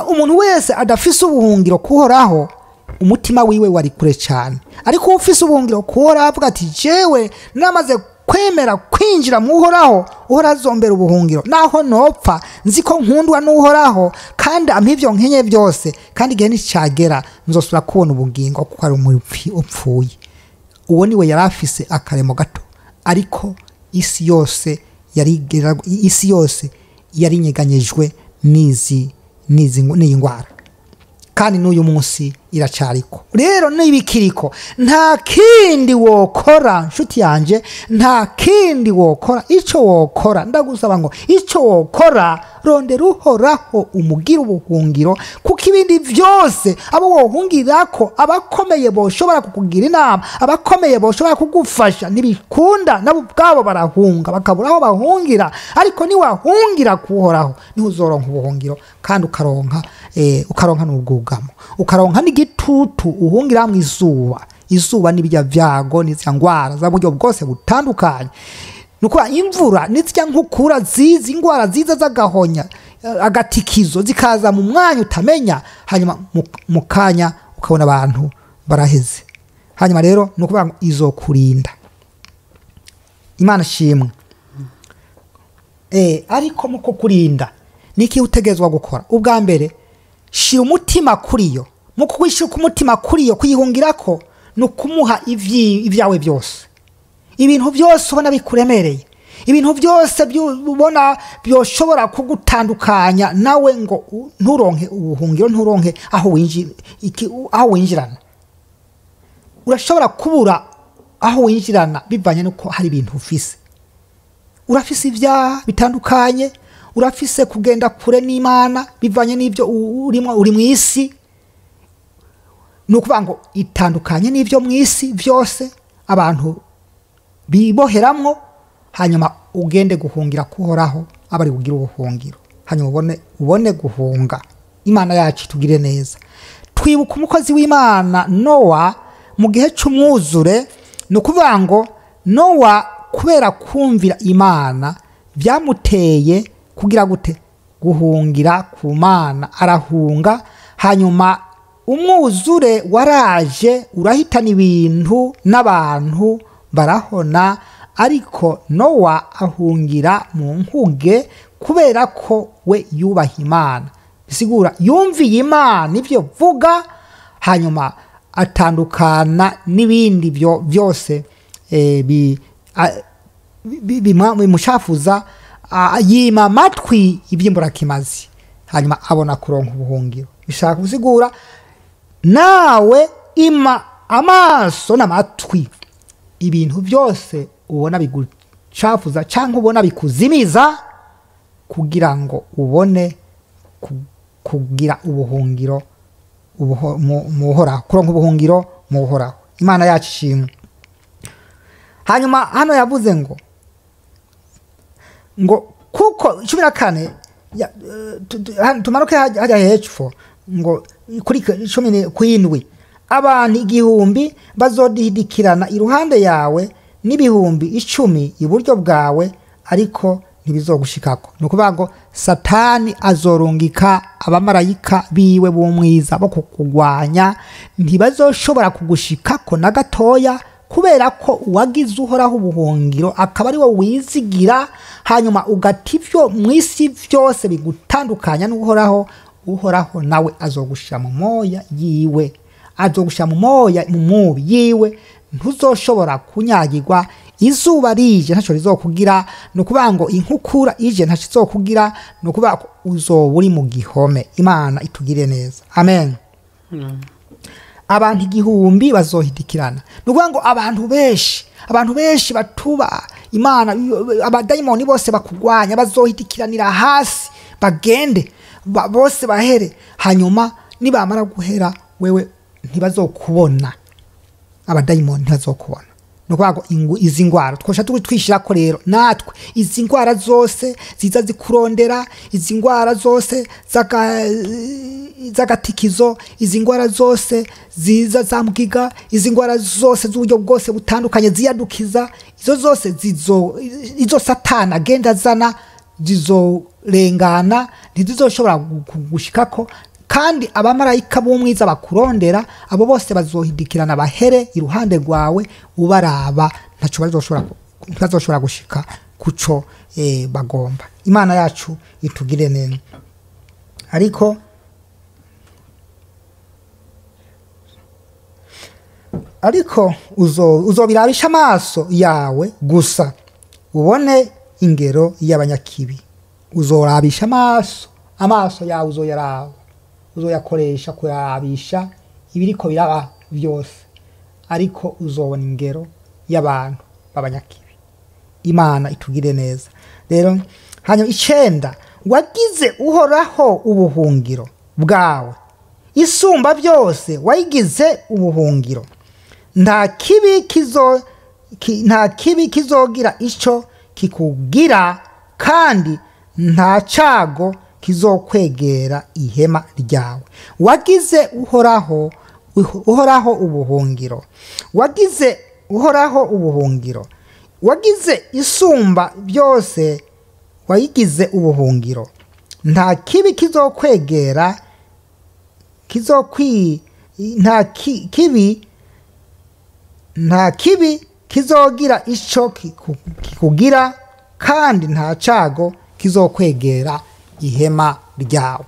Umuntu wese adafise ubuhungiro kuhoraho, umutima wiwe wari kure cyane. Ariko ufise ubuhungiro kuhoraho avuga ati jewe namaze kwemera kwinjira mu Uhoraho, Uhoraho azombera ubuhungiro, naho nopfa nzi ko nkundwa n'Uhoraho, kandi ampa ivyo nkenye byose, kandi igihe nicagera nzosubira kubona ubugingo kuko ari umupfi upfuye. Uwo niwe yari afise akaremo gato, ariko isi yose yari isi yose yari inyeganyejwe n'iyi ngwara, kandi n'uyu munsi iracariko. Rero n'ibikiriko, nta kindi wokora nshuti yanje, nta kindi wokora. Ico wokora, ndagusaba ngo ico wokora, rondera Uhoraho umugira ubuhungiro, kuko ibindi byose abo wohungirako, abakomeye boshobora kukugira inama, abakomeye boshobora kugufasha, ntibikunda, nabo ubwabo barahunga bakabura aho bahungira. Ariko niwahungira kuhoraho niho uzoronka ubuhungiro, kandi ukaronka n'ubwugamo, ukaronka n'igitutu uhungira mu izuba. Izuba n'ibijya byago n'izya ngwara za buryo bwose butandukanye, nuko imvura n'izya nkukura zizi ingwara ziza z'agahonya agatikizo zikaza mu mwanya utamenya, hanyuma mu kanya ukabona abantu baraheze. Hanyuma rero nuko izokurinda. Imana shimwe. Ariko muko kurinda niki utegezwa gukora? Ubwa mbere, shira umutima kuriyo. Muko kwishira umutima kuriyo, kuyihungirako nukumuha ibyawe byose. Ibintu byose ubona bikuremereye, ibintu byose ubona byoshobora kugutandukanya nawe ngo nturonke ubuhungiro, nturonke aho aho winjirana. Urashobora kubura aho winjirana bivanye nuko hari ibintu ufise. Urafise ibyaha bitandukanye, urafise kugenda kure n'Imana bivanye n'ibyo urimo, uri mu isi. Nukuvuga ngo itandukanye n'ibyo mu isi byose abantu biboheramwo, hanyuma ugende guhungira kuhoraho, abari kugira ubuhungiro, hanyuma ubone guhunga. Imana yacu tugire neza. Twibuka umukozi w'Imana Nowa mu gihe cy'umwuzure. Nukuvuga ngo Nowa kubera kumvira Imana byamuteye kugira gute? Guhungira ku Mana, arahunga. Hanyuma umwuzure waraje urahitana ibintu n'abantu barahona, ariko Nowa ahungira mu nkuge kubera ko we yubaha Imana. Bisigura yumviye Imana ibyo vuga, hanyuma atandukana n'ibindi byo byose bimushafuza, yima amatwi iby'imburakimazi, hanyuma abona kuronka ubuhungiro. Bishaka gusigura nawe ima amaso n'amatwi ibintu byose ubona bigucafuza cyangwa ubona bikuzimiza, kugira ngo ubone kugira ubuhungiro mu Uhoraho, kuronka ubuhungiro mu Uhoraho. Imana yacu ishimwe. Hanyuma hano yavuze ngo kuko 14 tumanuke hajya hepfo ngo kuri 17, abantu 1000 bazodihidikirana iruhande yawe n'ibihumbi 10 iburyo bwawe, ariko ntibizogushikako. Nukuvuga ngo Satani azorungika abamarayika biwe b'umwiza bo kukugwanya, ntibazoshobora kugushikako na gatoya, kubera ko uwagize Uhoraho ubuhungiro akaba ari wowe wizigira, hanyuma ugata ivyo mu isi byose bigutandukanya n'Uhoraho. Uhoraho nawe azogushira mu moya yiwe, azogushira mu moya mu mubi yiwe, ntuzoshobora kunyagirwa. Izuba rije ntaco rizokugira, nukuvuga ngo inkukura ije ntaco izokugira, nukuvuga ko uzoba uri mu gihome. Imana itugire neza. Amen. Abantu 1000 bazohidikirana. Nukuvuga ngo abantu benshi batuba Imana, abadayimoni bose bakugwanya bazohidikiranira hasi bagende. Bose bahere. Hanyuma nibamara guhera wewe ntibazokubona, abadayimoni ntibazokubona. Ni ukuvuga ngo izi ngwara twosha twishira ko rero natwe izi ngwara zose ziza zikurondera, izi ngwara zose z'agatikizo, izi ngwara zose ziza zamgiga, izi ngwara zose z'uburyo bwose butandukanye ziyadukiza, izo zose izo Satana agenda azana zizorengana, ntizizoshobora kugushikako. Kandi abamarayika b'umwiza bakurondera abo bose bazohindikirana bahere iruhande rwawe ubaraba, ntaco bazoshobora gushika kuco bagomba. Imana yacu itugire neza. Ariko uzobirabisha amaso yawe gusa ubone ingero y'abanyakibi. Uzorabisha amaso yawe, uzoyaraba, uzoyakoresha kurabisha ibiriko biraba byose, ariko uzobona ingero y'abantu b'abanyakibi. Imana itugire neza. Rero hanyuma 9, wagize Uhoraho ubuhungiro bwawe, isumba byose wayigize ubuhungiro. Nta kibi kizogira ico kikugira, kandi nta cago kizokwegera ihema ryawe. Wagize Uhoraho ubuhungiro, wagize Uhoraho ubuhungiro, wagize isumba byose wayigize ubuhungiro. Nta kibi kizokwegera, nta kibi kizogira ico kikugira, kandi nta cago kizokwegera ihema ryawe.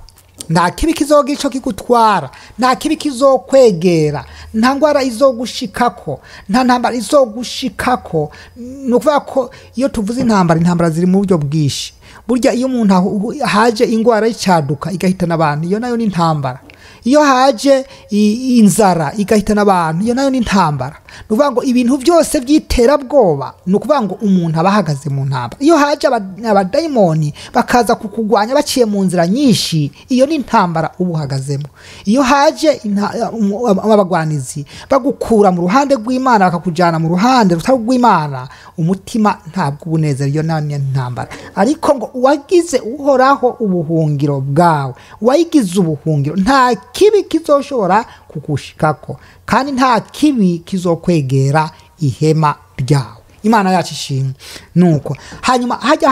Nta kibi kizogira ico kigutwara, nta kibi kizokwegera, nta ngwara izogushikako, nta ntambara izogushikako. Ni ukuvuga ko iyo tuvuze intambara, intambara ziri mu buryo bwinshi. Burya iyo umuntu haje ingwara y'icaduka igahitana abantu, iyo nayo ni intambara. Iyo haje inzara igahitana abantu, iyo nayo ni intambara. Ni ukuvuga ngo ibintu byose by'iterabwoba, ni ukuvuga ngo umuntu aba ahagaze mu ntambara. Iyo haje abadayimoni bakaza kukugwanya baciye mu nzira nyinshi, iyo ni intambara uba uhagazemo. Iyo haje abagwanizi bagukura mu ruhande rw'Imana bakakujyana mu ruhande rutari rw'Imana, umutima ntabwo ubunezero, iyo nayo ni intambara. Ariko ngo wagize Uhoraho ubuhungiro bwawe, wayigize ubuhungiro, nta kibi kizoshobora kugushikako, kandi nta kibi kizokwegera ihema ryawe. Imana yacu ishimwe. Nuko hanyuma hajya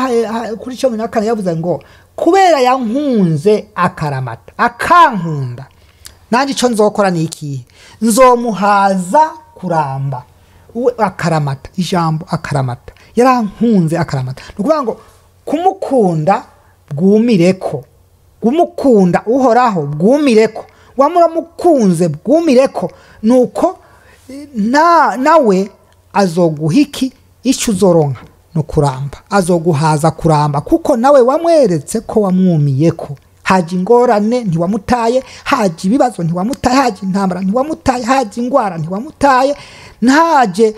kuri 14 yavuze ngo kubera yankunze akaramata akankunda, nanjye ico nzokora ni ikihe? Nzomuhaza kuramba. Uwe akaramata, ijambo akaramata, yarankunze akaramata. Ni ukuvuga ngo kumukunda bwumireko, kumukunda Uhoraho bwumireko, wamuramukunze bwumireko, nuko nawe azoguha iki? Icyo uzoronka no kuramba, azoguhaza kuramba, kuko nawe wamweretse ko wamwumiyeko. Haje ingorane ntiwamutaye, haje ibibazo ntiwamutaye, haje intambara ntiwamutaye, haje ingwara ntiwamutaye, haje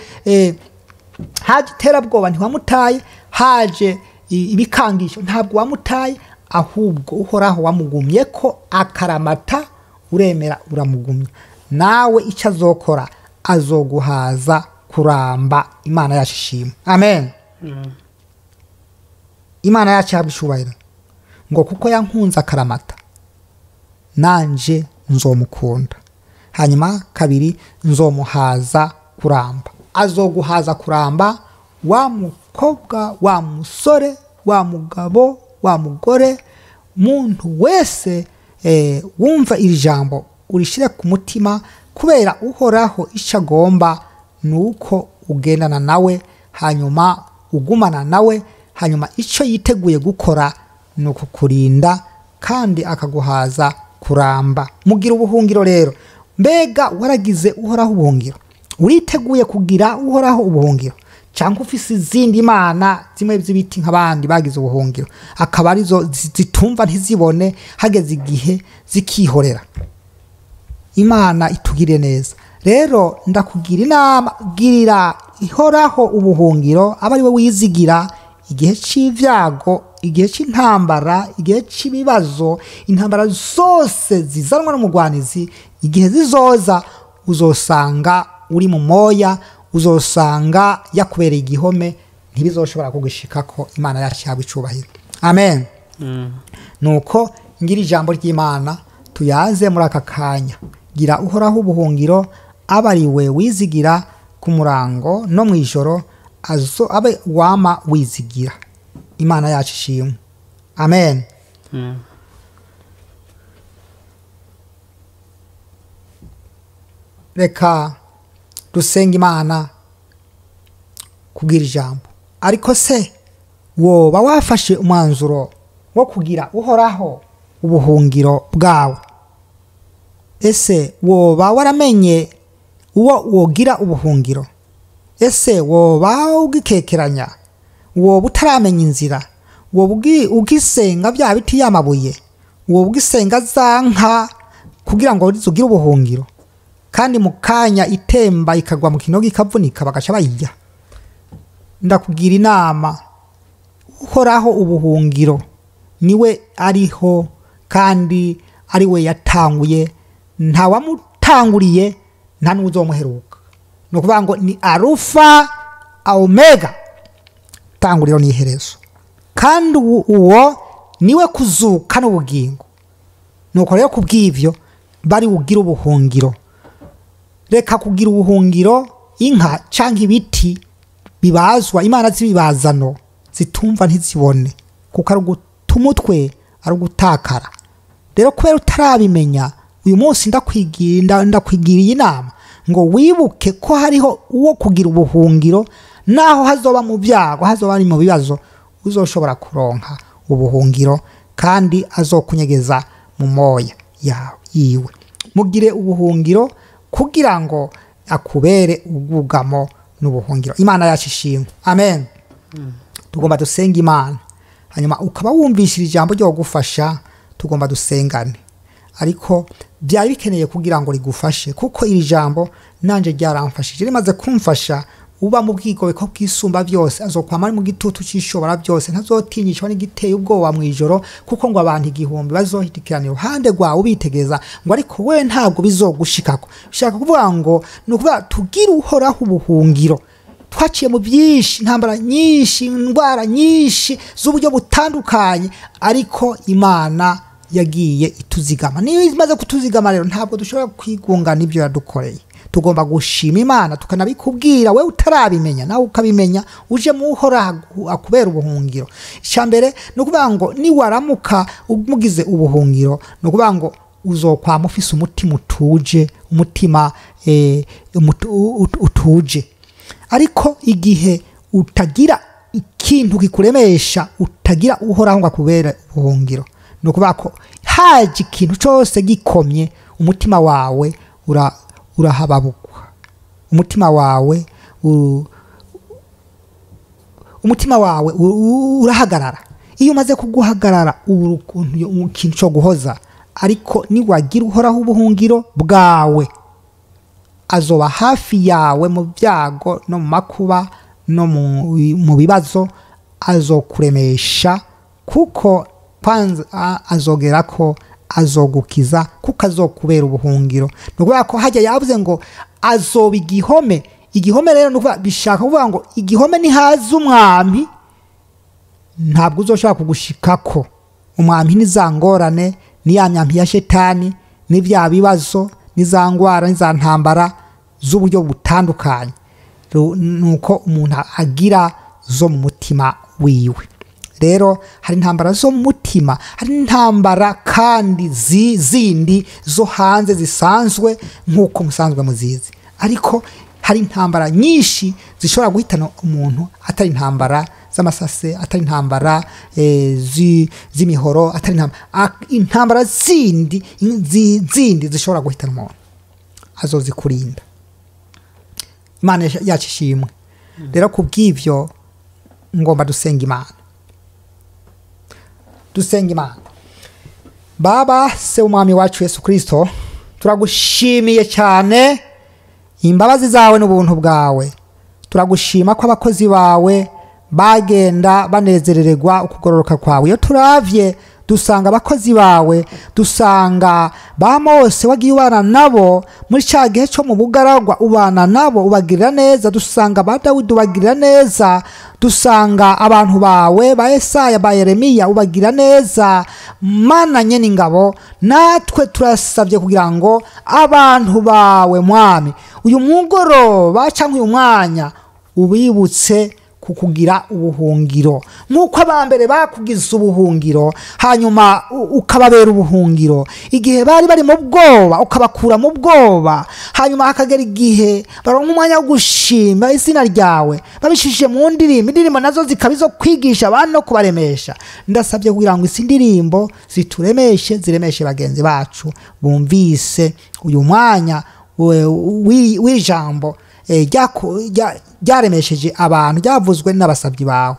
iterabwoba ntiwamutaye, haje ibikangisho ntabwo wamutaye, ahubwo Uhoraho wamugumye ko akaramata, uremera uramugumya. Nawe icyo azokora azoguhaza kuramba. Imana yacu ishimwe. Amen. Imana yacu ihabwe icubahiro. Ngo kuko yankunze akaramata, nanje nzomukunda. Hanyuma 2, nzomuhaza kuramba. Azoguhaza kuramba wa mukobwa, wa musore, wa mugabo, wa mugore, muntu wese wumva iri jambo urishire ku mutima, kubera Uhoraho icyo agomba nuko ugendana nawe, hanyuma ugumana nawe, hanyuma icyo yiteguye gukora ni ukukurinda kandi akaguhaza kuramba. Mugira ubuhungiro rero. Mbega waragize Uhoraho ubuhungiro? Uriteguye kugira Uhoraho ubuhungiro? Cyangwa ufise izindi mana zimwe z'ibiti nk'abandi bagize ubuhungiro, akaba arizo zitumva ntizibone, hageze igihe zikihorera? Imana itugire neza. Rero ndakugira inama, girira Ihoraho ubuhungiro, aba ari we wizigira igihe c'ivyago, Igihe cy'intambara, igihe cy'ibibazo, intambara zose zizanwa n'umugwanizi, igihe zizoza uzosanga uri mu moya, uzosanga yakubereye igihome, ntibizoshobora kugushikako. Imana yacu yaba icubahiro. Amen. Nuko ngira ijambo ry'Imana tuyaze muri aka kanya. Gira Uhoraho ubuhungiro, abe ari we wizigira ku murango no mu ijoro, azo abe wama wizigira. Imana yacu ishimwe. Amen. Reka dusenga Imana kugira ijambo. Ariko se woba wafashe umwanzuro wo kugira Uhoraho ubuhungiro bwawe? Ese woba waramenye uwo wogira ubuhungiro? Ese woba ugikekeranya? Woba utaramenya inzira? Woba ugisenga bya biti y'amabuye? Woba ugisenga za nka kugira ngo ugire ubuhungiro? Kandi mu kanya itemba ikagwa mu kinogo ikavunika bagaca bayirya. Ndakugira inama, Uhoraho ubuhungiro niwe ariho kandi ari we yatanguye, nta wamutanguriye nta n'uzomuheruka. Ni ukuvuga ngo ni Arufa Omega, tanguriro n'iherezo. Kandi uwo niwe kuzuka n'ubugingo. Nuko rero kubw'ivyo bari ugira ubuhungiro. Reka kugira ubuhungiro inka canke ibiti bibazwa, imana z'ibibazano zitumva ntizibone, kuko ari ugutumutwe, ari ugutakara. Rero kubera utarabimenya, uyu munsi ndakwigiriye inama ngo wibuke ko hariho uwo kugira ubuhungiro, naho hazoba mu byago, hazoba ari mu bibazo, uzoshobora kuronka ubuhungiro kandi azokunyegeza mu moya yawe yiwe. Mugire ubuhungiro kugira ngo akubere ubwugamo n'ubuhungiro. Imana yacu ishimwe. Amen. Tugomba dusenga Imana. Hanyuma ukaba wumvishira ijambo ryo gufasha, tugomba dusengane. Ariko byari bikeneye kugira ngo rigufashe, kuko iri jambo nanje ryaramfashije, rimaze kumfasha. Uba mu bwigobeko bw'isumba byose azokwama ari mu gitutu cy'ishobora byose, ntazotinyishwa n'igiteye ubwoba mu ijoro, kuko ngo abantu igihumbi bazohitikirana iruhande rwawe ubitegereza, ngo ariko we ntabwo bizogushikako. Bishaka kuvuga ngo ni ukuvuga tugire Uhoraho ubuhungiro. Twaciye mu byinshi, intambara nyinshi, indwara nyinshi z'uburyo butandukanye, ariko Imana yagiye ituzigama. Niyo imaze kutuzigama rero ntabwo dushobora kwigunga n'ibyo yadukoreye. Tugomba gushima Imana tukanabikubwira, we utarabimenya nawe ukabimenya, uje mu Uhoraho akubera ubuhungiro. Icya mbere ni ukuvuga ngo niwaramuka umugize ubuhungiro, ni ukuvuga ngo uzokwama ufise umutima utuje, umutima utuje. Ariko igihe utagira ikintu kikuremesha, utagira Uhoraho ngo akubere ubuhungiro, ni ukuvuga ko haje ikintu cyose gikomye, umutima wawe urahababukwa, umutima wawe urahagarara. Iyo umaze kuguhagarara ubu ikintu cyo guhoza. Ariko niwagira Uhoraho ubuhungiro bwawe, azoba hafi yawe mu byago no mu makuba no mu bibazo, azokuremesha, kuko kwanza azogera ko azogukiza, kuko azokubera ubuhungiro. Ni ukuvuga ko hajya yavuze ngo azoba igihome. Igihome rero ni ukuvuga, bishaka kuvuga ngo igihome nihaza umwami ntabwo uzoshobora kugushikako. Umwami ni za ngorane, ni ya myampi ya shetani, ni bya bibazo, ni za ngwara, ni za ntambara z'uburyo butandukanye. Nuko umuntu agira zo mu mutima wiwe. Rero hari intambara zo mu mutima, hari intambara kandi zindi zo hanze zisanzwe nk'uko musanzwe muzizi. Ariko hari intambara nyinshi zishobora guhitana umuntu, atari intambara z'amasase, atari intambara z'imihoro, atari intambara zindi zishobora guhitana umuntu, azozikurinda. Imana yacu ishimwe. Rero kubw'ivyo ngomba dusenga Imana. Dusenga Imana. Baba se umwami wacu Yesu Kristo, turagushimiye cyane imbabazi zawe n'ubuntu bwawe. Turagushima ko abakozi bawe Bagenda banezerererwa ukugororoka kwawe. Iyo turavye dusanga abakozi bawe, dusanga ba Mose wagiye ubana nabo muri cya gihe cyo mu bugaragwa, ubana nabo ubagirira neza, dusanga ba Dawidi ubagirira neza, dusanga abantu bawe ba Yesaya ba Yeremiya ubagira neza. Mana nyene ingabo, natwe turasabye kugira ngo abantu bawe Mwami uyu mugoroba cyangwa uyu mwanya ubibutse kukugira ubuhungiro, nk'uko abambere bakugize ubuhungiro, hanyuma ukababera ubuhungiro igihe bari bari mu bwoba, ukabakura mu bwoba, hanyuma hakagera igihe baronka umwanya wo gushima izina ryawe babishishije mu ndirimbo, indirimbo nazo zikaba izo kwigisha abantu no kubaremesha. Ndasabye kugira ngo izi ndirimbo zituremeshe, ziremeshe bagenzi bacu bumvise uyu mwanya w'ijambo ryaremesheje abantu, ryavuzwe n'abasabyi bawe.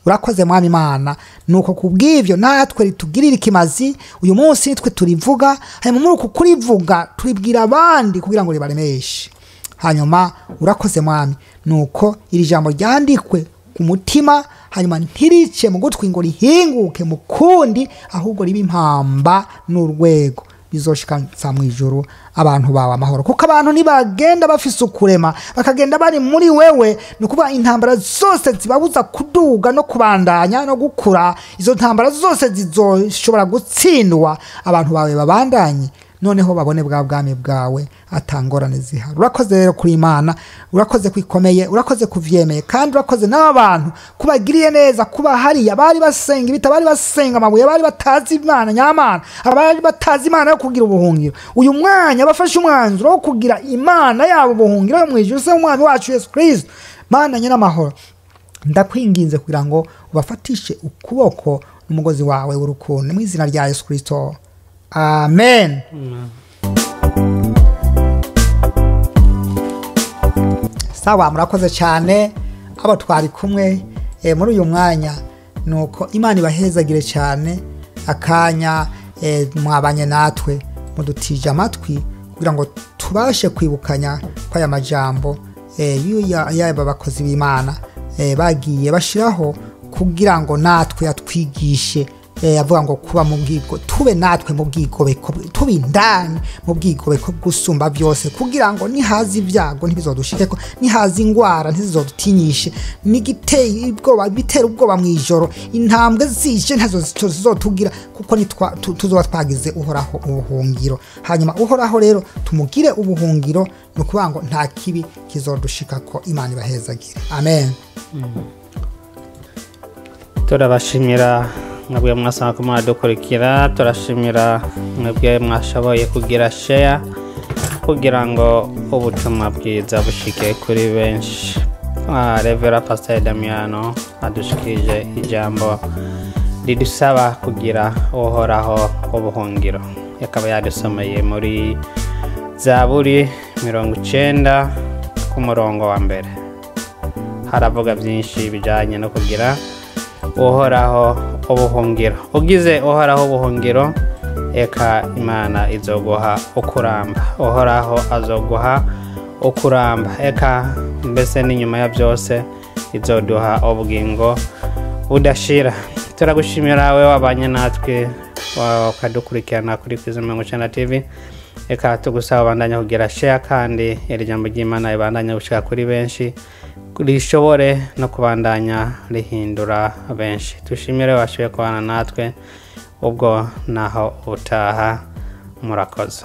Urakoze Mwami Imana, nuko kubw'ivyo natwe ritugirira ikimazi uyu munsi, nitwe turivuga, hanyuma muri uku kurivuga turibwira abandi kugira ngo ribaremeshe. Hanyuma urakoze Mwami, nuko iri jambo ryandikwe ku mutima, hanyuma ntirice mu gutwi ngo rihinguke mu kundi, ahubwo ribe impamba n'urwego bizoshika mu ijuru abantu bawe amahoro. Kuko abantu nibagenda bafise ukurema, bakagenda bari muri wewe, ni ukuvuga intambara zose zibabuza kuduga no kubandanya no gukura, izo ntambara zose zizoshobora gutsindwa, abantu bawe babandanye, noneho babone bwa bwami bwawe atangorane zihari. Urakoze rero kuri Imana, urakoze kwikomeye, urakoze kuvyemeye, kandi urakoze n'abantu kubagiriye neza, kuba hariya bari basenga ibita, bari basenga amabuye, bari batazi Imana nyamana, abari batazi Imana yo kugira ubuhungiro. Uyu mwanya bafashe umwanzuro wo kugira Imana yabo ubuhungiro yo mu ijuru, se umwami wacu Yesu Kristo. Mana nyina amahoro, ndakwinginze kugira ngo ubafatishe ukuboko n'umugozi wawe w'urukundo, mu izina rya Yesu Kristo, amen. Sawa, murakoze cyane abo twari kumwe muri uyu mwanya. Nuko Imana ibahezagire cyane akanya mwabanye natwe, mudutije amatwi kugira ngo tubashe kwibukanya kwa aya majambo y'aba bakozi b'Imana bagiye bashiraho kugira ngo natwe yatwigishe. Avuga ngo kuba mu bwigo, tube natwe mu bwigobeko, tube indani mu bwigobeko gusumba byose, kugira ngo nihaza ibyago ntibizodushikeko, nihaza ingwara ntizizodutinyishe, nigiteye ubwoba bitera ubwoba mu ijoro, intambwe zije ntazo zizotugira, kuko tuzoba twagize Uhoraho ubuhungiro. Hanyuma Uhoraho rero tumugire ubuhungiro, no kuvuga ngo nta kibi kizodushikako. Imana ibahezagire, amen. Turabashimira mwebwe mwasanga ko mwadukurikira, turashimira mwebwe mwashoboye kugira share kugira ngo ubutumwa bwiza bushike kuri benshi. Revera Pastor Damiano adushikirije ijambo ridusaba kugira Uhoraho ubuhungiro, yakaba yadusomeye muri Zaburi 90 ku murongo wa mbere. Haravuga byinshi bijanye no kugira Uhoraho ubuhungiro. Ugize Uhoraho ubuhungiro, eka Imana izoguha ukuramba, Uhoraho azoguha ukuramba, eka mbese n'inyuma ya byose izoduha ubugingo budashira. Turagushimira we wabanye natwe ukadukurikirana kuri Kwizera 90 TV. Eka tugusaba bandanya kugira share, kandi iri jambo ry'Imana ribandanya gushika kuri benshi, rishobore no kubandanya rihindura benshi. Tushimire washoboye kubana natwe, ubwo naho utaha. Murakoze.